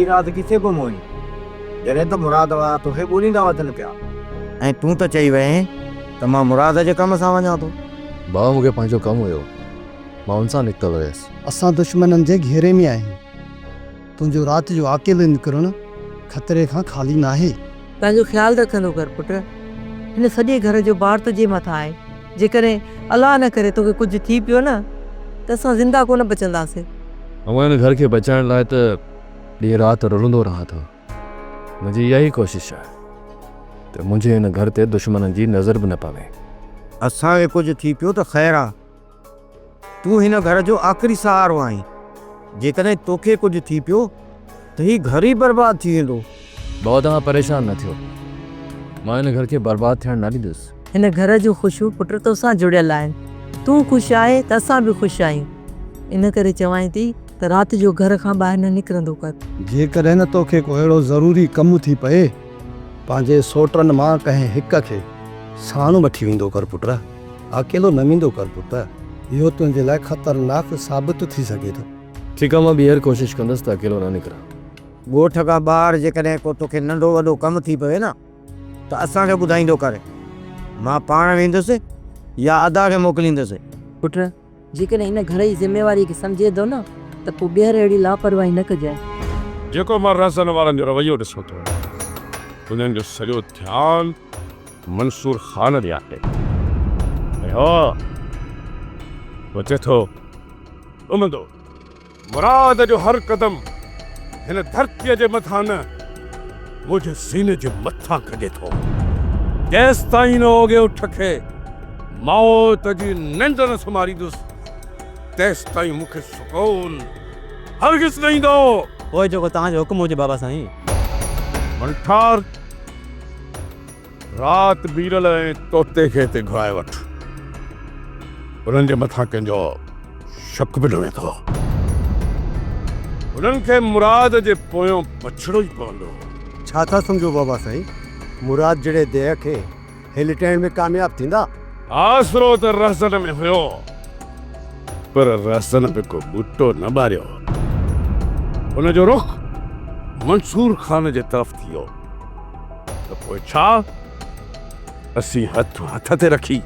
سڄي رات ڪٿي گم هئين؟ جڏهن ته مراد وارا توکي ڳوليندا وتن پيا. ۽ تون ته چئي وئين ته مان مراد جي ڪم سان وڃان ٿو. ڀاء مون کي پنهنجو ڪم هيو، مان ان سان نڪتل هيس. اسان دشمنن جي گهيري ۾ آهيون. تنهنجو رات جو اڪيلو نڪرڻ خطري کان خالي ناهي. پنهنجو خيال رکندو ڪر پٽ. هن سڄي گهر جو بار تنهنجي مٿان آهي. جيڪڏهن الله نه ڪري توکي ڪجهه ٿي پيو نه ته اسان زنده ڪونه بچنداسين. اوهان هن گهر کي بچائڻ لاء ته ڏينهن رات رلندو رهان ٿو. منهنجي اها ئي ڪوشش آهي ته منهنجي هن گهر تي دشمنن جي نظر به نه پوي. اسان کي ڪجهه ٿي پيو ته خير آ. تون هن گهر جو آخري سهارو آهين. جيڪڏهن توکي ڪجهه ٿي پيو ته هي گهر ئي برباد ٿي ويندو. بابا توهان پريشان نه ٿيو. مان هن گهر کي برباد ٿيڻ نه ڏيندس. هن گهر جون خوشيون پٽ توسان جڙيل آهن. تون خوش آهين ته اسان به خوش آهيون. ان ڪري چوانء ٿي ته رات جو گهر کان ٻاهر نه نڪرندو ڪر. جيڪڏهن نه توکي ڪو اهڙو ضروري ڪم ٿي پئي، پنهنجي سوٽن مان ڪنهن هڪ کي ساڻ وٺي ويندو ڪر پٽ. اڪيلو نه ويندو ڪر پٽ، اهو تنهنجي لاء خطرناڪ ثابت ٿي سگهي ٿو. ٺيڪ آ مان ٻيهر ڪوشش ڪندس ته اڪيلو نه نڪران. ڳوٺ کان ٻاهر جيڪڏهن ڪو توکي ننڍو وڏو ڪم ٿي پوي نه ته اسان کي ٻڌائيندو ڪر. مان پاڻ ويندس يا ادا کي موڪليندس. پٽ، جيڪڏهن هن گهر جي ذميواريء کي سمجهين ٿو نه ته پوء ٻيهر اهڙي لاپرواهي نه ڪجانء. جيڪو مان رهزن وارن جو رويو ڏسان ٿو، انهن جو سڄو ڌيان منصور خان ڏي آهي ۽ ها بچي ٿو امدو مراد جو هر قدم هن ڌرتيء جي مٿان نه منهنجي سيني جي مٿان کڄي ٿو. جيستائين نه اوڳي اٺ کي موت جي ننڊ نه سمهاريندس، تيستائين مون کي سڪون هرگز نه ايندو. پوء جيڪو توهان جو حڪم هجي بابا سائين. منٺار! رات ميرل ۽ طوطي کي هتي گهرائي وٺ. انهن جي مٿان ڪنهن جو شڪ به نه ويندو. انهن کي مراد جي پويان بڇڙو ئي پوندو. ڇا ٿا سمجهو بابا سائين، مراد جهڙي ديهه کي هي لٽائڻ ۾ ڪامياب ٿيندا؟ آسرو ته رهزن ۾ هيو، پر رهزن به ڪو ٻوٽو نه ٻاريو. ان جو رخ منصور خان جي طرف ٿي ويو. ته پوء ڇا اسين هٿ هٿ تي رکي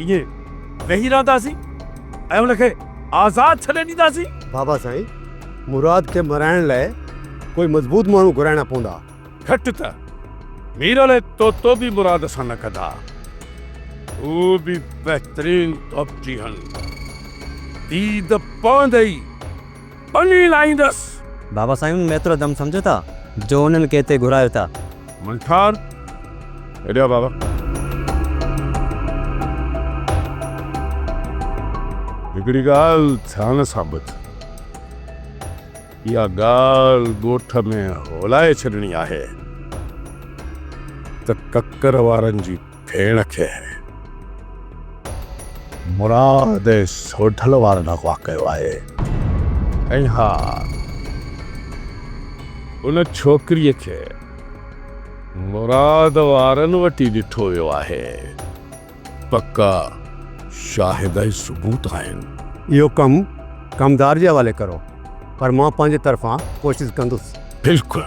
ائين ويهي رهنداسين ۽ ان کي آزاد ڇڏي ڏينداسين؟ بابا سائين، مراد کي مرائڻ لاء ڪوئي مضبوط ماڻهو گهرائڻا پوندا. گهٽ ته ميرل ۽ طوطو به مراد سان نه ڪندا. هو به بهترين توبچي هن. ديد پوندي ئي ٻني لائيندس. بابا سائين ان ۾ ايترو دم سمجهو ٿا جو انهن کي هتي گهرايو ٿا. منٺار، هيڏي آ بابا. هڪڙي ڳالهه ڌيان سان ٻڌ. اها ڳالهه ڳوٺ ۾ هولائي ڇڏڻي آهي ته ڪڪر وارن جي ڀيڻ کي مراد ۽ سوڍل وارن اغوا ڪيو آهي ۽ ها ان ڇوڪريء کي مراد وارن وٽ ئي ڏٺو ويو آهي. پڪا شاهد ۽ ثبوت آهن. اهو ڪم ڪمدار جي حوالي ڪرو، پر مان پنهنجي طرفان ڪوشش ڪندس. بلڪل.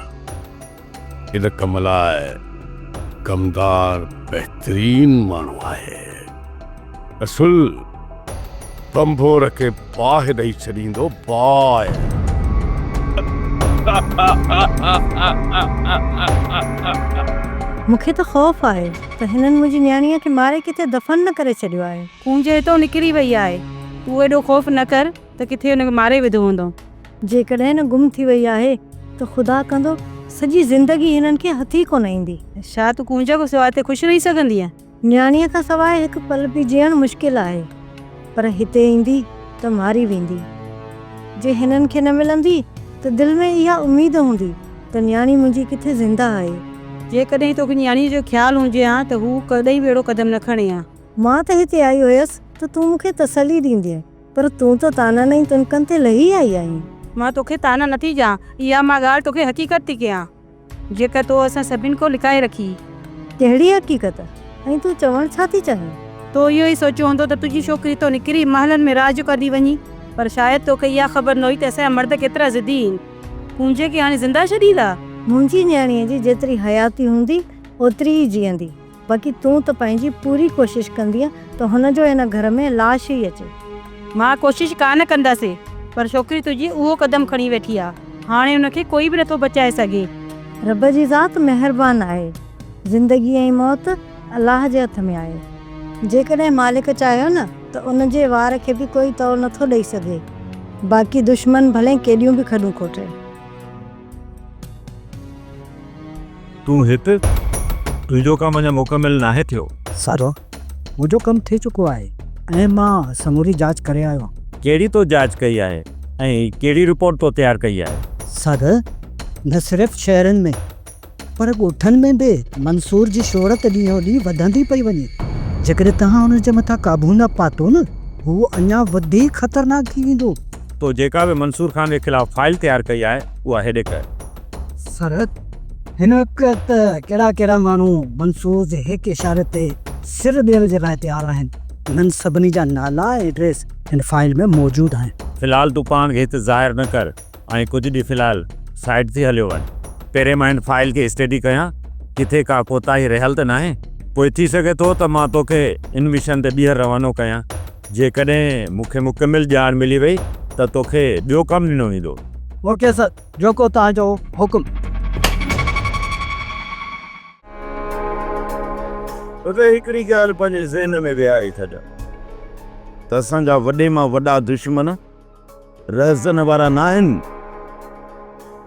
ان ڪم لاء ڪمدار بهترين ماڻهو آهي. اصل ڀنڀور کي باهه ڏئي ڇڏيندو باهه. مون کي ته خوف آهي ته هنن منهنجي نياڻيء کي ماري ڪٿي دفن نه ڪري ڇڏيو آهي. ڪونج هتان نڪري وئي آهي. تون ايڏو خوف نه ڪر ته ڪٿي هن کي ماري وڌو هوندو. جيڪڏهن نه گم ٿي وئي آهي ته خدا ڪندو سڄي زندگي هنن کي هٿ ئي ڪونه ايندي. ڇا تون ڪونج کان سواء هتي خوش رهي سگهندينء؟ نياڻيء کان سواء هڪ پل به جيئڻ مشڪل آهي، پر هتي ايندي ته ماري ويندي. جي هنن کي نه ملندي ته دل ۾ اها اميد هوندي ته نياڻي منهنجي ڪٿي زنده آهي. جيڪڏهن توکي نياڻيء جو خيال هجي ها ته هو ڪڏهن به اهڙو قدم نه کڻي ها. مان ته هتي آئي هيس ته تون مون کي تسلي ڏيندينء، پر تون ته طعنن ۽ تنڪن تي لهي آئي آهين. مان توکي طعنا نٿي ڏيان، اها مان ڳالهه توکي حقيقت ٿي ڪيان، جيڪا تو اسان سڀن کان لڪائي رکي. ڪهڙي حقيقت؟ ۽ تون چوڻ ڇا ٿي چاهين؟ تو اهو ئي سوچيو هوندو ته تنهنجي ڇوڪري تو نڪري محلن ۾ راڄ ڪندي وڃي، پر شايد توکي اها خبر نه هئي ته اسان جا مرد ڪيترا ضدي آهن. ڪونجي کي هاڻي زنده ڇڏيندا؟ منهنجي نياڻيء جي جيتري حياتي هوندي، اوتري ئي جيئندي. باقي تون ته پنهنجي پوري ڪوشش ڪندينء ته هن جو هن گهر ۾ لاش ئي اچي. مان ڪوشش ڪا نه ڪندس، پر ڇوڪري تنهنجي اهو قدم کڻي ويٺي آ. هاڻي ان کي ڪوئي به نٿو بچائي سگهي. رب جي ذات مهربان آهي. زندگي ۽ موت الله جي هٿ ۾ آهي. جيڪڏهن مالڪ چاهيو نه ته ان جي وار کي به ڪوئي تئو نٿو ڏئي سگهي. باقي دشمن ڀلين ڪيڏيون به کڏون کوٽي. تون هت؟ تنهنجو ڪم اڃا مڪمل ناهي ٿيو. سر، منهنجو ڪم ٿي چڪو آهي ۽ مان سموري جاچ ڪري آيو آهيان. ڪهڙي تو جاچ ڪئي آهي ۽ ڪهڙي رپورٽ تو تيار ڪئي آهي؟ سر، نه صرف شهرن ۾ پر ڳوٺن ۾ به منصور جي شهرت ڏينهون ڏينهن وڌندي پئي وڃي. جيڪڏهن توهان ان جي مٿان قابو نه پاتو نه، هو اڃا وڌيڪ خطرناڪ ٿي ويندو. تو جيڪا به منصور خان جي خلاف فائل تيار ڪئي آهي، اها هيڏي ڪر. سر، هن وقت ته ڪهڙا ڪهڙا ماڻهو منصور جي هڪ اشاري تي سر ڏيڻ جي لاء تيار آهن. انهن سڀني جا نالا ۽ ايڊريس هن فائل ۾ موجود آهن. في الحال تون پاڻ کي هت ظاهر نه ڪر ۽ ڪجهه ڏينهن في الحال سائيڊ ٿي هليو وڃ. پهرين مان هن فائل کي اسٽڊي ڪيان، ڪٿي ڪا ڪوتاهي رهيل ته ناهي. پوء ٿي سگهي ٿو ته مان توکي ان مشن تي ٻيهر روانو ڪيان. جيڪڏهن مون کي مڪمل ڄاڻ ملي وئي ته توکي ٻيو ڪم ڏنو ويندو. اوڪي سر، جيڪو توهان جو حڪم. اتي هڪڙي ڳالهه پنهنجي ذهن ۾ ويهاري ڇڏ ته اسان جا وڏي مان وڏا دشمن رهزن وارا ناهن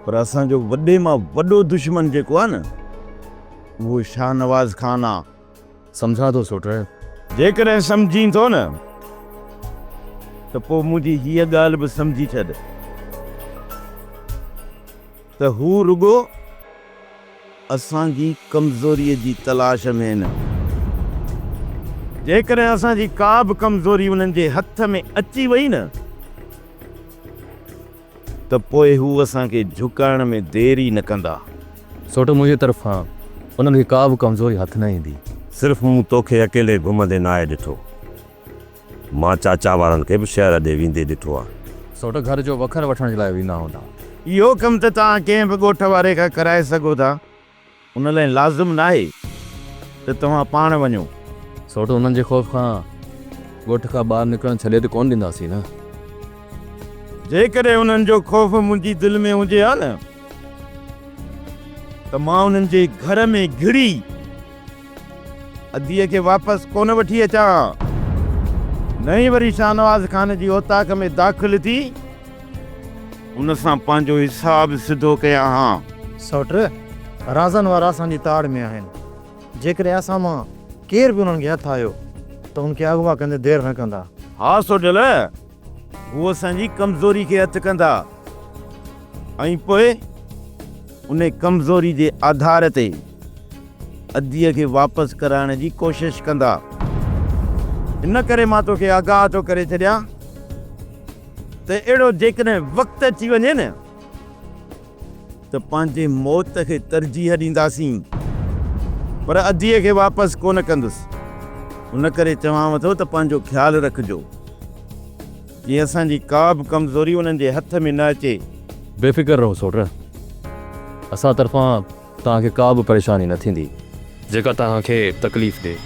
پر اسان جو وڏي مان وڏو دشمن جيڪو آهي نه اهو شاهنواز خان آ. سمجهان ٿو سوٽ. جيڪڏهن سمجهين ٿو نه ته پوء منهنجي هيء ڳالهه به سمجهي ڇڏ ته هو رڳو اسان جي ڪمزوريء جي تلاش ۾ آهن. جيڪڏهن اسان جي ڪا به ڪمزوري انهن جي هٿ ۾ اچي وئي نه ته پوء هو اسان کي جهڪائڻ ۾ دير ئي نه ڪندا. سوٽ منهنجي طرفان انهن کي ڪا به ڪمزوري هٿ نه ايندي. صرف مون توکي اڪيلي گهمندي ناهي ڏٺو. مان چاچا وارن کي به شهر ڏي ويندي ڏٺو آهي. سوٽ گهر جو وکر وٺڻ جي لاء ويندا هوندا. اهو ڪم ته توهان ڪنهن به ڳوٺ واري کان ڪرائي سگهو ٿا. ان لاء لازم ناهي ته توهان پاڻ وڃو. سوٽ انهن جي خوف کان ڳوٺ کان ٻاهر نڪرڻ ڇڏي ته ڪونه ڏينداسين نه. جيڪڏهن انهن جو خوف منهنجي دل ۾ هجي ها نه ته مان انهن جي گهر ۾ گهڙي اديء کي واپس ڪونه وٺي اچان ها، نه ئي وري شاهنواز خان جي اوطاق ۾ داخل ٿي ان سان پنهنجو حساب سڌو ڪيان ها. سئوٽ، رازن وارا اسان جي تاڙ ۾ آهن. جيڪڏهن اسان مان ڪير به انهن کي هٿ آيو ته ان کي اغوا ڪندي دير نه ڪندا. ها سوڍل، هو اسان جي ڪمزوري کي هٿ ڪندا ۽ پوء ان ڪمزوري جي آڌار تي اديء کي واپس ڪرائڻ جي ڪوشش ڪندا. ان ڪري مان توکي آگاهه ٿو ڪري ڇڏيان ته اهڙو جيڪڏهن وقت اچي وڃي نه ته پنهنجي موت کي ترجيح ڏينداسين پر اديء کي واپس ڪونه ڪندس. ان ڪري چوانء ٿو ته پنهنجو خيال رکجو جيئن اسان جي ڪا به ڪمزوري انهن جي هٿ ۾ نه اچي. بي فڪر رهو سوٽ، اسان طرفان توهان کي ڪا به پريشاني نه ٿيندي. جيڪا توهان کي تڪليف ڏئي.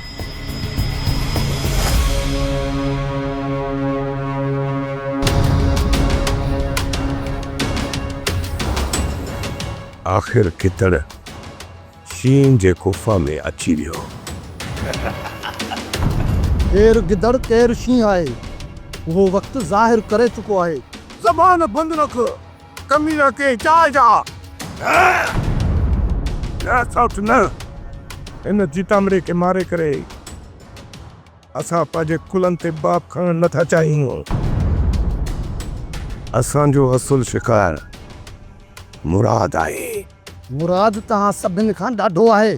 آخر گدڙ شينهن جي غفا ۾ اچي ويو. ڪير گدڙ ڪير شينهن آهي، اهو وقت ظاهر ڪري چڪو آهي. زبان بند رک، ڪمينا ڪنهن چاهه جا. نه سوٽ نه، هن جيتامڙي کي ماري ڪري اسان پنهنجي ڪلهن تي باپ کڻڻ نه ٿا چاهيون. اسان جو اصل شڪار مراد آهي. مراد توهان سڀن کان ڏاڍو آهي.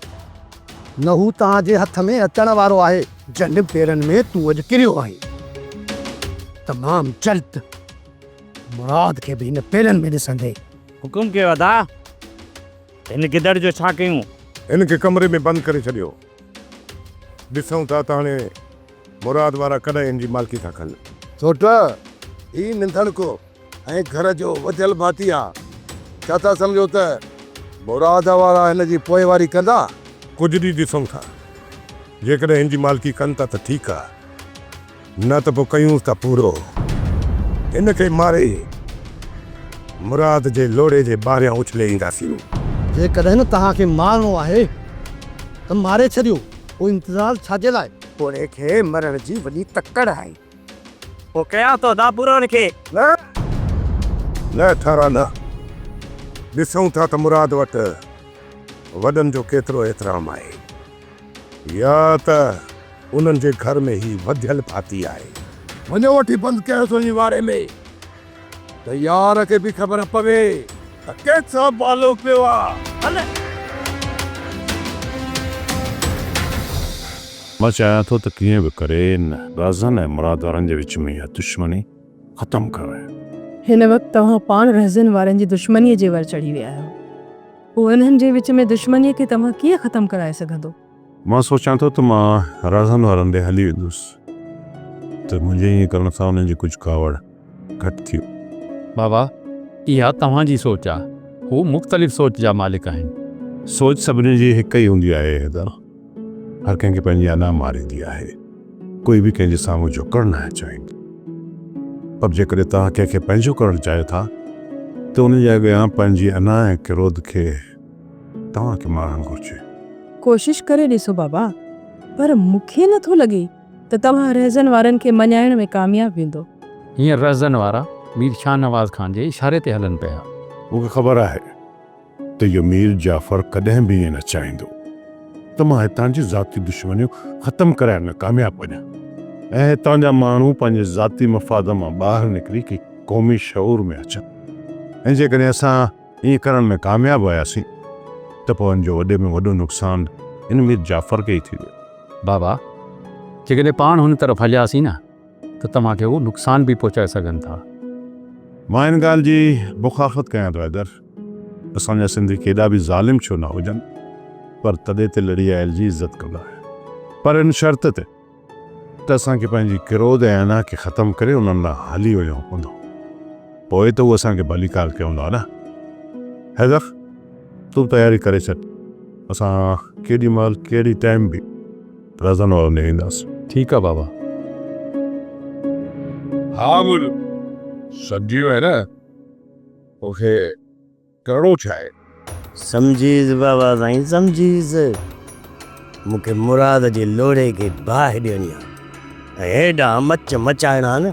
نه هو توهان جي هٿ ۾ اچڻ وارو آهي. جن پيرن ۾ تون اڄ ڪريو آهين، تمام جلد مراد کي به هن پيرن ۾ ڏسندين. حڪم ڪيو ادا، هن گدڙ جو ڇا ڪيون؟ هن کي ڪمري ۾ بند ڪري ڇڏيو. ڏسون ٿا ته هاڻي مراد وارا ڪڏهن هن جي مالڪي ٿا ڪن. سوٽ، هي ننڌڻڪو ۽ گهر جو وڌيل ڀاتي آ. ڇا ٿا سمجهو ته مراد وارا هن جي پوئواري ڪندا؟ ڪجهه ڏينهن ڏسون ٿا. جيڪڏهن هن جي مالڪي ڪن ٿا ته ٺيڪ آ، نه ته پوء ڪيونس ٿا پورو. هن کي ماري مراد جي لوڙهي جي ٻاهريان اڇلي اينداسين. جيڪڏهن توهان کي مارڻو آهي ته ماري ڇڏيو، پوء انتظار ڇا جي لاء؟ پوڙهي کي مرڻ جي وڏي تڪڙ آهي. پوء ڪيان ٿو ادا پورو هن کي. نه نه ٺارا نه. ڏسون ٿا ته مراد وٽ وڏن جو ڪيترو احترام آهي يا ته انهن جي گهر ۾ هي وڌيل ڀاتي آهي. وڃو وٺي بند ڪيوس وڃي واري ۾ ته يار کي به خبر پوي ته ڪنهن سان بالو پيو آ. هل. مان چاهيان ٿو ته ڪيئن به ڪري ان رازن ۽ مراد وارن جي وچ ۾ اها دشمني ختم ڪرايان. هن وقت توهان پاڻ رهزن وارن جي دشمنيء جي ور چڙهي ويا آهيو. پوء انهن جي وچ ۾ دشمنيء کي توهان ڪيئن ختم ڪرائي سگهندو؟ مان سوچيان ٿو ته مان رازن وارن ڏي هلي ويندس ته منهنجي ائين ڪرڻ سان انهن جي ڪجهه ڪاوڙ گهٽ ٿي. بابا، اها توهان جي سوچ آ. هو مختلف سوچ جا مالڪ آهن. سوچ سڀني جي هڪ ئي هوندي آهي حيدر. هر ڪنهن کي پنهنجي انا ماريندي آهي. ڪوئي به ڪنهن جي سامهون جهڪڻ ناهي چاهيندو. پر جيڪڏهن توهان ڪنهن کي پنهنجو ڪرڻ چاهيو ٿا ته ان جي اڳيان پنهنجي انا ۽ ڪروڌ کي توهان کي مارڻ گهرجي. ڪوشش ڪري ڏسو بابا، پر مون کي نه ٿو لڳي ته توهان رهزن وارن کي مڃائڻ ۾ ڪامياب ويندو. هينئر رهزن وارا مير شاهنواز خان جي اشاري تي هلن پيا. مون کي خبر آهي ته اهو مير جعفر ڪڏهن به ائين نه چاهيندو ته مان هتان جي ذاتي دشمنيون ختم ڪرائڻ ۾ ڪامياب وڃان ۽ هتان جا ماڻهو پنهنجي ذاتي مفاد مان ٻاهر نڪري ڪنهن قومي شعور ۾ اچن ۽ جيڪڏهن اسان ائين ڪرڻ ۾ ڪامياب وياسين ته پوء ان جو وڏي ۾ وڏو نقصان ان مير جعفر کي ئي ٿيندو. بابا، جيڪڏهن پاڻ هن طرف هلياسين نه ته توهان کي هو نقصان به پهچائي سگهن ٿا. مان ان ڳالهه جي مخالفت ڪيان ٿو حيدر. اسان جا سنڌي ڪيڏا به ظالم ڇو نه هجن پر تڏي تي لڙي آيل جي عزت ڪندا آهن پر ان شرط تي ته اسان کي پنهنجي ڪروڌ ۽ انا کي ختم ڪري انهن ڏانهن هلي وڃڻو پوندو. پوء ته هو اسان کي ڀليڪار چوندا نه. حيدر تون تياري ڪري ڇڏ اسان ڪيڏي مهل ڪهڙي ٽائيم به رهزن وارن ڏي وينداسين. ٺيڪ آ بابا. ها ٻول سمجهي وئين نه توکي ڪرڻو ڇا آهي؟ سمجهيس بابا سائين سمجهيس. مون کي مراد جي لوڙهي کي باهه ڏيڻي آ ۽ ايڏا مچ مچائڻا آهن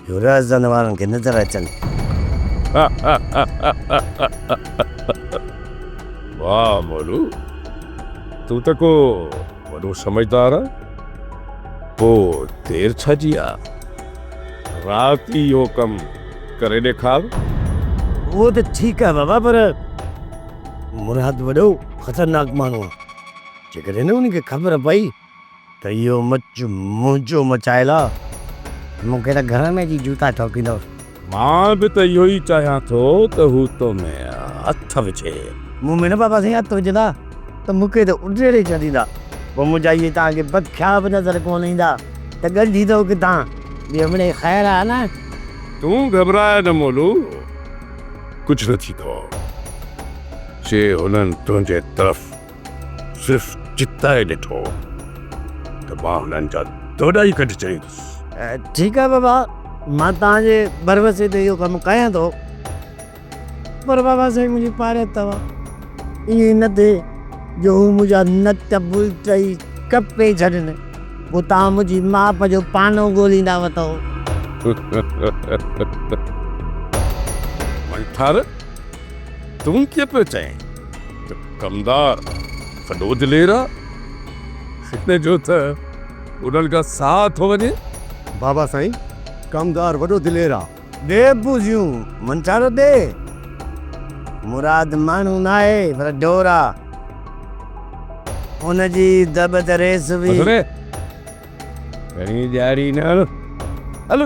جو رهزن وارن کي نظر اچن. واهه مولو تون ته ڪو وڏو سمجهدار آن. پوء دير ڇا جي آ؟ رات ئي اهو ڪم ڪري ڏيکار. اهو ته ٺيڪ آ بابا پر مراد وڏو خطرناڪ ماڻهو آ. جيڪڏهن ان کي خبر پئي ته اهو مچ منهنجو مچايل آ ته مون کي ته گهر ۾ اچي جوتا ٺوڪيندو. مان به ته اهو ئي چاهيان ٿو ته هو تو ۾ هٿ وجهي. مون ۾ نه بابا سائين هٿ وجهندا ته مون کي ته اڊيڙي ڇڏيندا. پوء منهنجا اهي توهان کي بکيا به نظر ڪونه ايندا ته ڳنڍيندو ڪٿان. ٻيو مڙئي خير آ نه. تون گهٻراء نه مولو، ڪجهه نه ٿيندو. جي هنن تنهنجي طرف صرف چتائي ڏٺو ته مان هنن جا دوڏا ئي ڪڍي ڇڏيندس. ٺيڪ آ بابا، مان توهان جي ڀروسي تي اهو ڪم ڪيان ٿو. پر بابا سائين منهنجي پارت اٿو، ائين نه ٿئي جو هو منهنجا نٽ بولٽ ئي ڪپي ڇڏين، پوء توهان منهنجي ماپ جو پانو ڳوليندا وتو. منٺار، تون ڪيئن پيو چئين ته ڪمدار وڏو دلير آ؟ هن جو ته انهن کان ساهه ٿو وڃي. بابا سائين، ڪمدار وڏو دلير آ. ڏي پوزيون، منٺار ڏي. مراد ماڻهو ناهي پر ڍور آ. ان جي دٻ ته ريس به. بس ري، گهڻي ڄاڙي نه هڻ. هل،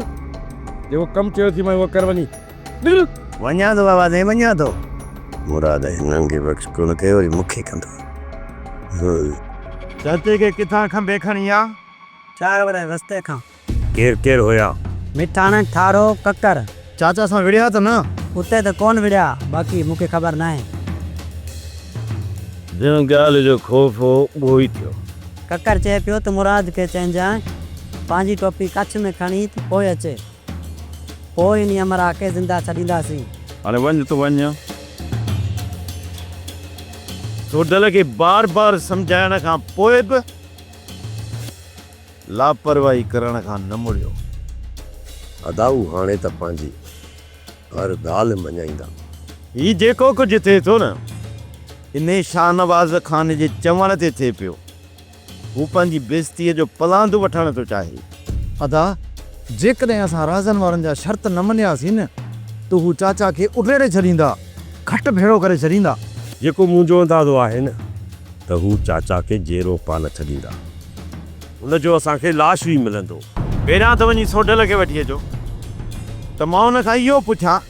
جيڪو ڪم چيو ٿي مانء اهو ڪر وڃي. نڪر. وڃان ٿو بابا سائين وڃان ٿو. مراد هنن کي بخش ڪونه ڪيو وري مون کي ڪندو. چاچي کي ڪٿان کنڀي کڻي آ؟ چار ورهيه رستي کان. ڪير ڪير هيا؟ مٺاڻ، ٺارو، ڪڪر. چاچا سان وڙهيا ته نه؟ اتي ته ڪونه وڙهيا، باقي مون کي خبر ناهي. جنهن ڳالهه جو خوف هو، اهو ئي ٿيو. ڪڪر چئي پيو ته مراد کي چئجانء پنهنجي ٽوپي ڪڇ ۾ کڻي ته پوء اچي. پوء انهي همراهه کي زنده ڇڏينداسين. هاڻي وڃ تون وڃ. سوڍل کي بار بار سمجهائڻ کان پوء به لاپرواهي ڪرڻ کان نه مڙيو. ادا هو هاڻي ته پنهنجي هر ڳالهه مڃائيندا. هي جيڪو ڪجهه ٿئي ٿو نه، انهي شاهنواز خان جي چوڻ تي ٿئي پيو. هو پنهنجي بيعزتيء جو پلاند وٺڻ ٿو چاهي. ادا، جيڪڏهن اسان رهزن وارن جا شرط نه مڃياسين نه ته هو چاچا کي اڊيڙي ڇڏيندا، کٽ ڀيڙو ڪري ڇڏيندا. جيڪو منهنجو اندازو آهي نه ته هو چاچا کي جيئرو ڪانه ڇڏيندا. هن جو اسان کي لاش ئي ملندو. پهريان ته وڃي سوڍل کي وٺي اچو ته مان ان کان اهو پڇان،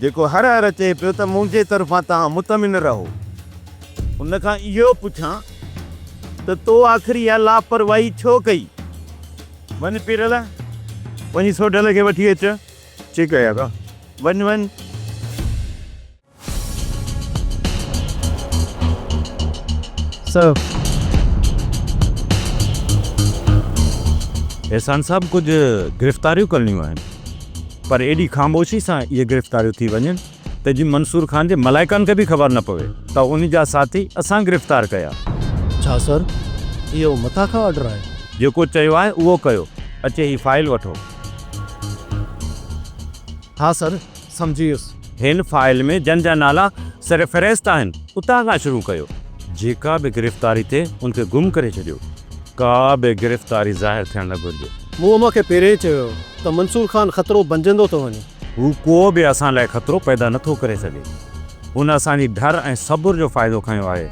جيڪو هر هر چئي پيو ته منهنجي طرفان توهان مطمئن رهو. ان کان اهو پڇان ته تو آخر اها لاپرواهي ڇو ڪئي؟ وڃ پيرل، وڃي سوڍل کي وٺي اچ. ٺيڪ آهي آقا. وڃ وڃ. سر. احسان صاحب ڪجهه گرفتاريون ڪرڻيون آهن پر ايڏي خاموشي سان اهي گرفتاريون ٿي وڃن ته جي منصور خان جي ملائڪن کي به خبر نه پوي ته ان جا ساٿي اسان گرفتار ڪيا. ڇا سر اهو مٿان کان آرڊر آهي؟ جيڪو چيو آهي اهو ڪيو. اچي هي فائيل وٺو. ها سر سمجهي ويس. هن فائيل ۾ جن جا نالا سر فهرست آهن اتان کان شروع ڪيو. جيڪا به گرفتاري ٿئي ان کي گم ڪري ڇڏيو. ڪا به گرفتاري ظاهر ٿيڻ نه گهرجي. مون اوهان کي پهرين ئي چيو هو ته منصور خان خطرو بنجندو ٿو وڃي. هو ڪو به اسان لاء خطرو پيدا نه ٿو ڪري سگهي. هن اسان جي ڍر ۽ صبر جو فائدو کنيو آهي.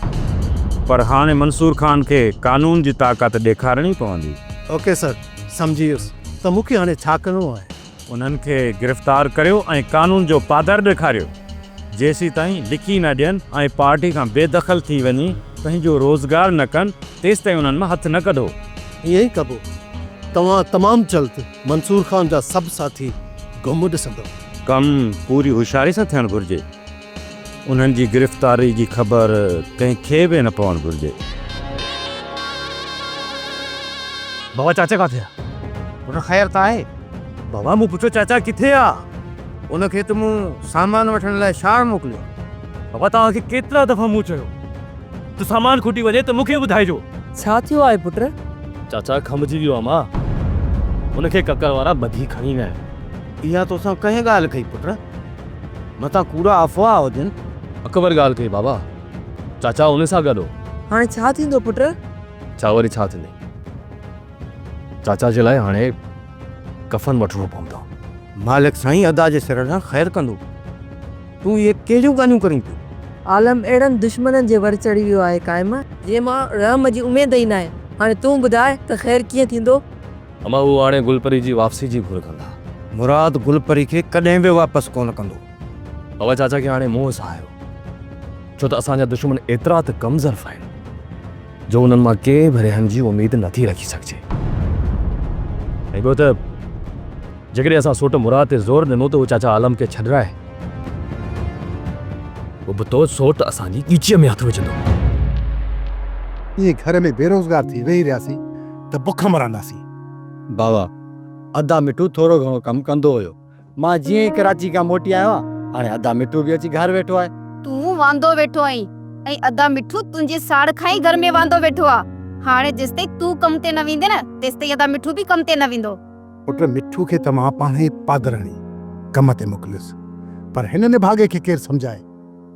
پر هاڻي منصور خان کي قانون جي طاقت ڏيکارڻي پوندي. اوڪي سر، سمجهي ويس ته مون کي هاڻي ڇا ڪرڻو آهي. انهن کي گرفتار ڪريو ۽ قانون جو پادر ڏيکاريو. جيسيتائين لکي نه ڏين ۽ پارٽي کان بي دخل ٿي وڃي پنهنجو روزگار نه ڪن تيستائين انهن مان هٿ نه ڪڍو. ائين ئي ڪبو. توهان تمام جلد منصور خان جا سڀ ساٿي گم ڏسندؤ. ڪم پوري هوشياري سان ٿيڻ گهرجي. انهن جي گرفتاري جي خبر ڪنهن کي به نه پوڻ گهرجي. بابا چاچا ڪاٿي آ؟ پٽ خير ته آهي؟ بابا مون پڇيو چاچا ڪٿي آ؟ ان کي ته مون سامان وٺڻ لاء شهر موڪليو. بابا توهان کي ڪيترا دفعا مون چيو ته سامان کٽي وڃي ته مون کي ٻڌائجو. ڇا ٿيو آهي پٽ؟ چاچا کنڀجي ويو آ مان. ان کي ڪڪر وارا ٻڌي کڻي ويا آهن. اها توسان ڪنهن ڳالهه ڪئي پٽ؟ متان ڪوڙا افواهه هجن. اڪبر ڳالهه ڪئي بابا. چاچا ان سان گڏ هو. هاڻي ڇا ٿيندو پٽ؟ ڇا وري ڇا ٿيندي. چاچا جي لاء هاڻي ڪفن وٺڻو پوندو. مالڪ سائين ادا جي سر سان خير ڪندو. تون اهي ڪهڙيون ڳالهيون ڪرين پيو؟ عالم اهڙن دشمنن جي ور چڙهي ويو آهي قائم. جنهن مان رحم جي اميد ئي ناهي. هاڻي تون ٻڌاء ته خير ڪيئن ٿيندو؟ اما هو هاڻي گل پري جي واپسي جي گهر ڪندا. مراد گل پري کي ڪڏهن به واپس ڪونه ڪندو. بابا چاچا کي هاڻي منهن سان آيو. ڇو ته اسان جا دشمن ايترا ته ڪم ظرف آهن جو انهن مان ڪنهن به رحم جي اميد نٿي رکي سگهجي. ۽ ٻيو ته جيڪڏهن اسان سوٽ مراد تي زور ڏنو ته هو چاچا عالم کي ڇڏرائي ابتو سوٽ اسان جي ڳچيء ۾ هٿ وجهندو. ائين گهر ۾ بيروزگار ٿي ويهي رهياسين ته بک مرنداسين. بابا، ادا مٺو ٿورو گهڻو ڪم ڪندو هيو. مان جيئن ئي ڪراچي کان موٽي آيو آهيان، هاڻي ادا مٺو به اچي گهر ويٺو آهي. تون واندو ويٺو آهين ۽ ادا مٺو تنهنجي ساڙ کان ئي گهر ۾ واندو ويٺو آ. هاڻي جيستائين تون ڪم تي نه ويندين نه، تيستائين ادا مٺو به ڪم تي نه ويندو. پٽ مٺو کي ته مان پاڻهي پادر هڻي ڪم تي موڪليس، پر هن نڀاڳي کي ڪير سمجهائي.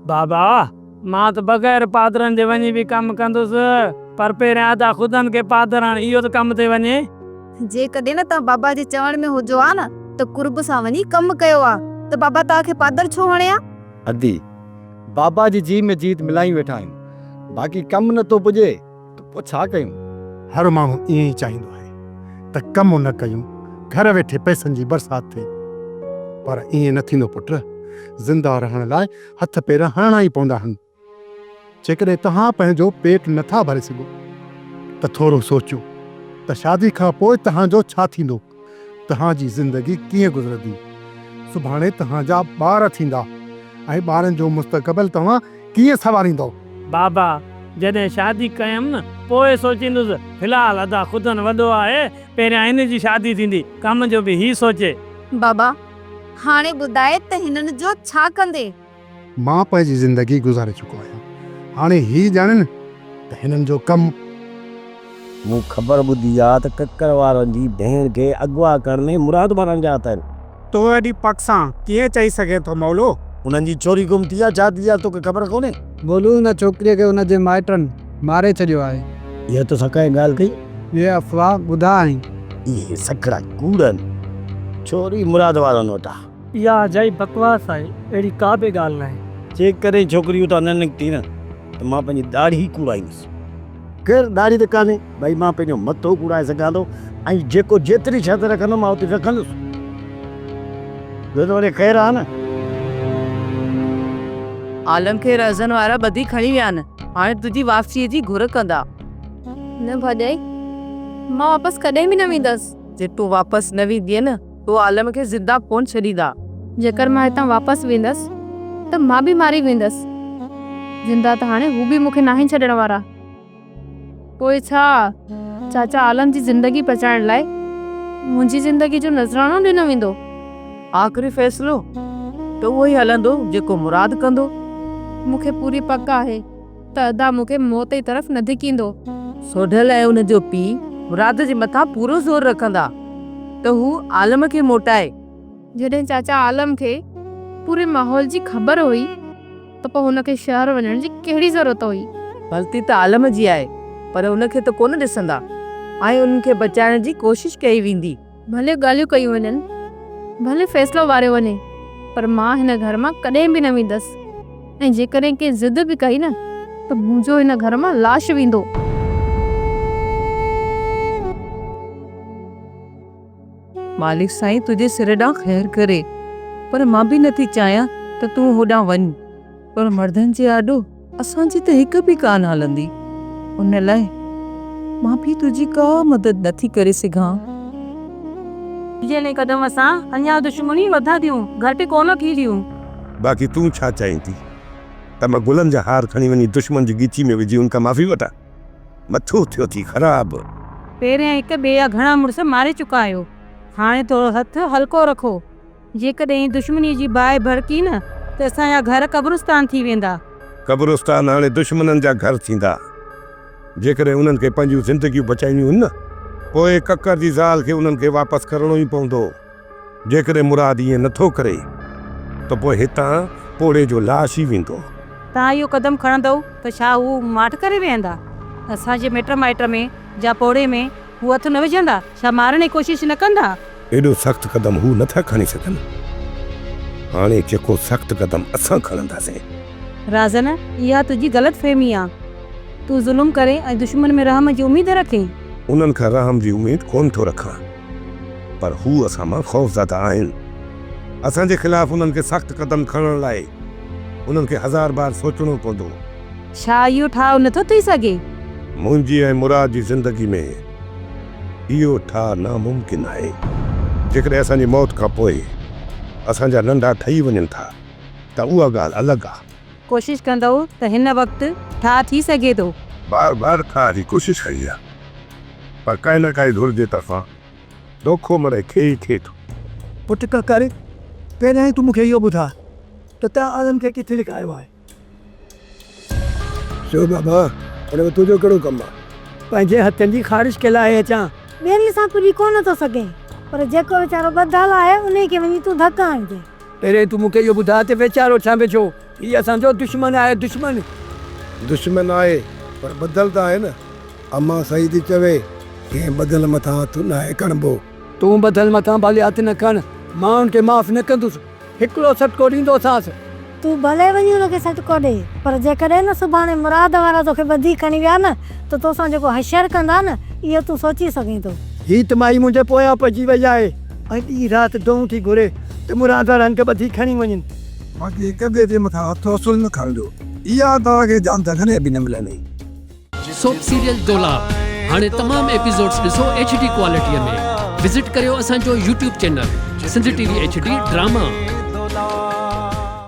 بابا، مان ته بغير پادرن جي وڃي به ڪم ڪندس، پر پهريان ادا خدن کي پادر هڻ، اهو ته ڪم تي وڃي. جيڪڏهن نه توهان بابا جي چوڻ ۾ هجو ها نه ته قرب سان وڃي ڪم ڪيو ها ته بابا توهان کي پادر ڇو هڻي ها؟ ادي، بابا جي جيء ۾ جيت ملائي ويٺا آهيون، باقي ڪم نه ٿو پڄي ته پوء ڇا ڪيون؟ هر ماڻهو ائين ئي چاهيندو آهي ته ڪم نه ڪيون، گهر ويٺي پئسن جي برسات ٿئي. پر ائين نه ٿيندو پٽ، زنده رهڻ لاء هٿ پير هڻڻا ئي پوندا آهن. جيڪڏهن توهان پنهنجو پيٽ نه ٿا ڀري سگهو ته ٿورو سوچيو ته شادي کان پوء توهان جو ڇا ٿيندو، توهان جي زندگي ڪيئن گذرندي. سڀاڻي توهان جا ٻار ٿيندا ۽ ٻارن جو مستقبل توهان ڪيئن سنواريندؤ؟ بابا، جڏهن شادي ڪيم نه، پوء سوچيندس. في الحال ادا خدن وڏو آهي، پهريان هن جي شادي ٿيندي، ڪم جو به هي سوچي. بابا، هاڻي ٻڌاء ته هنن جو ڇا ڪندين؟ مان پنهنجي زندگي گذاري چڪو آهيان، هاڻي هي ڄاڻين ته هنن جو ڪم. مون خبر ٻڌي آ ته ڪڪر وارن جي ڀيڻ کي اغوا ڪرڻ ۾ مراد وارن جا هٿ آهن. تون ايڏي پڪ سان ڪيئن چئي سگهين ٿو مولو؟ انهن جي ڇوري گم ٿي آ، ڇا ٿي آ توکي خبر ڪونهي؟ مولو ان ڇوڪريء کي ان جي مائٽن ماري ڇڏيو آهي. اها توسان ڪنهن ڳالهه ڪئي؟ اهي افواهه ٻڌا آهن. اهي سکڙا ڪوڙ آهن. ڇوري مراد وارن وٽ آ. اها اجائي بڪواس آهي، اهڙي ڪا به ڳالهه ناهي. جيڪڏهن ڇوڪري اتان نه نڪتي نه ته مان پنهنجي ڏاڙهي ڪوڙائيندس. خير ڏاڙهي ته ڪانهي، ڀئي مان پنهنجو مٿو ڪوڙائي سگهان ٿو ۽ جيڪو جيتري شرط رکندو مان اوتري رکندس. ٻيو ته وري خير آهي نه. عالم کي رهزن وارا ٻڌي کڻي ويا آهن، هاڻي تنهنجي واپسيء جي گهر ڪندا. نه ڀاڄائي، مان واپس ڪڏهن به نه ويندس. جي تون واپس نه ويندينء نه ته هو عالم کي زنده ڪونه ڇڏيندا. جيڪر مان هتان واپس ويندس ته مان به ماري ويندس. زنده ته هاڻي هو به مون کي ناهن ڇڏڻ وارا. پوء ڇا چاچا عالم جي زندگي بچائڻ لاء منهنجي زندگي جو نذرانو ڏنو ويندو؟ آخري فيصلو ته اهو ئي هلندو جيڪو مراد ڪندو. مون کي پوري پڪ آهي ته ادا مون کي موت جي طرف نه ڌڪيندو. سوڍل ۽ ان جو پيء مراد جي مٿان پورو زور رکندا ته هو عالم کي موٽائي. جڏهن چاچا عالم کي پوري ماحول جي خبر هئي ته پوء هن کي شهر وڃڻ جي ڪهڙي ضرورت هئي؟ غلطي ته عالم جي آهي پر ان کي ته ڪونه ڏسندا ۽ انهن کي بچائڻ جي ڪوشش ڪئي ويندي. ڀلي ڳالهيون ڪيون وڃن، ڀلي فيصلو واريو وڃي، پر مان هن گهر مان ڪڏهن به نه ويندس ۽ جيڪڏهن ڪنهن ضد به ڪئي نه ته منهنجو هن گهر مان لاش ويندو. مالڪ سائين تنهنجي سر ڏانهن خير ڪري، پر مان به نٿي چاهيان ته تون هوڏانهن وڃ، پر مردن جي آڏو اسان جي ته هڪ به ڪانه هلندي، ان لاء مان به تنهنجي ڪا مدد نٿي ڪري سگهان. جنهن قدم سان اڃا دشمنيون وڌنديون، گهٽ ڪونه ٿينديون. باقي تون ڇا چاهين ٿي ته مان گلن جا هار کڻي وڃي دشمن جي ڳچي ۾ وجهي ان کان معافي وٺان؟ مٿو ٿيو ٿي خراب. پهريان هڪ ٻئي جا گهڻا مڙس ماري چڪا آهيو، هاڻي ٿورو هٿ هلڪو رکو. جيڪڏهن دشمنيء جي باهه ڀڙڪي نه ته اسان جا گهر قبرستان ٿي ويندا. قبرستان هاڻي دشمنن جا گهر ٿيندا. جيڪڏهن انهن کي پنهنجون زندگيون بچائڻيون هن نه، پوء ڪڪر جي زال کي انهن کي واپس ڪرڻو ئي پوندو. جيڪڏهن مراد ائين نه ٿو ڪري ته پوء هتان پوڙهي جو لاش ئي ويندو. توهان اهو قدم کڻندؤ ته ڇا هو ماٺ ڪري ويهندا؟ اسان جي مٽ مائٽ ۾ يا پوڙهي ۾ هو هٿ نه وجهندا؟ ڇا مارڻ جي ڪوشش نه ڪندا؟ ايڏو سخت قدم هو نه ٿا کڻي سگهن. هاڻي جيڪو سخت قدم اسان کڻنداسين. رازن، اها تنهنجي غلط فهمي آ. تون ظلم ڪرين ۽ دشمن ۾ رحم جي اميد رکين؟ انهن کان رحم جي اميد ڪونه ٿو رکان. پر هو اسان مان خوفزده آهن. اسان جي خلاف انهن کي سخت قدم کڻڻ لاء انهن کي هزار بار سوچڻو پوندو. ڇا اهو ٺاهه نٿو ٿي سگهي؟ منهنجي ۽ مراد جي زندگي ۾ اهو ٺاهه ناممڪن آهي. جيڪڏهن اسان جي موت کان پوء اسان جا ننڍا ٺهي وڃن ٿا ته اها ڳالهه الڳ آهي. ڪوشش ڪندؤ ته هن وقت ٺاهه ٿي سگهي ٿو. بار بار ٺاهه جي ڪوشش ڪئي آهي. پر ڪنهن نه ڪنهن ڌر جي طرفان دوکو مڙئي ٿئي ئي ٿئي ٿو. پٽ ڪڪر، پهريائين تون مون کي اهو ٻڌاء ته تنهن عالم کي ڪٿي لڪايو آهي؟ چيو بابا، ان ۾ تنهنجو ڪهڙو ڪم آهي؟ پنهنجي هٿن جي خارش کي لاهي اچان. ٻيلي سان پڄي ڪونه ٿو سگهين، پر جيڪو ويچارو ٻڌل آهي، انهي کي وڃي تون ڌڪ هڻجين. پهريائين تون مون کي اهو ٻڌاء ته ويچارو ڇا ويجهو؟ هي اسان جو دشمن آهي، دشمن. دشمن آهي، پر ٻڌل ته آهي نه. امان صحيح ٿي چوي، ڪنهن ٻڌل مٿان هٿ ناهي کڻبو. تون ٻڌل مٿان ڀلي هٿ نه کڻ، مان ان کي معاف نه ڪندس. هڪڙو سٽڪو ڏيندوسانس. تون ڀلي وڃي ان کي سٽڪو ڏي، پر جيڪڏهن نه سڀاڻي مراد وارا توکي ٻڌي کڻي ويا نه ته توسان جيڪو حشر ڪندا نه، اهو تون سوچي سگهين ٿو. هيء ته مائي منهنجي پويان پئجي وئي آهي ۽ ڏينهن رات دونهون ٿي گهري ته مراد وارا هن کي ٻڌي کڻي وڃن. باقي هڪ ٻئي جي مٿان هٿ اصل نه کڻجو. اها توهان کي جان ته ڪڏهن به نه ملندي. سوپ سيريل دولاب هاڻي تمام ايپيسوڊز ڏسو ايڇ ڊي ڪوالٽي ۾ وزٽ ڪريو اسان جو YouTube channel. Sindh T V H D drama.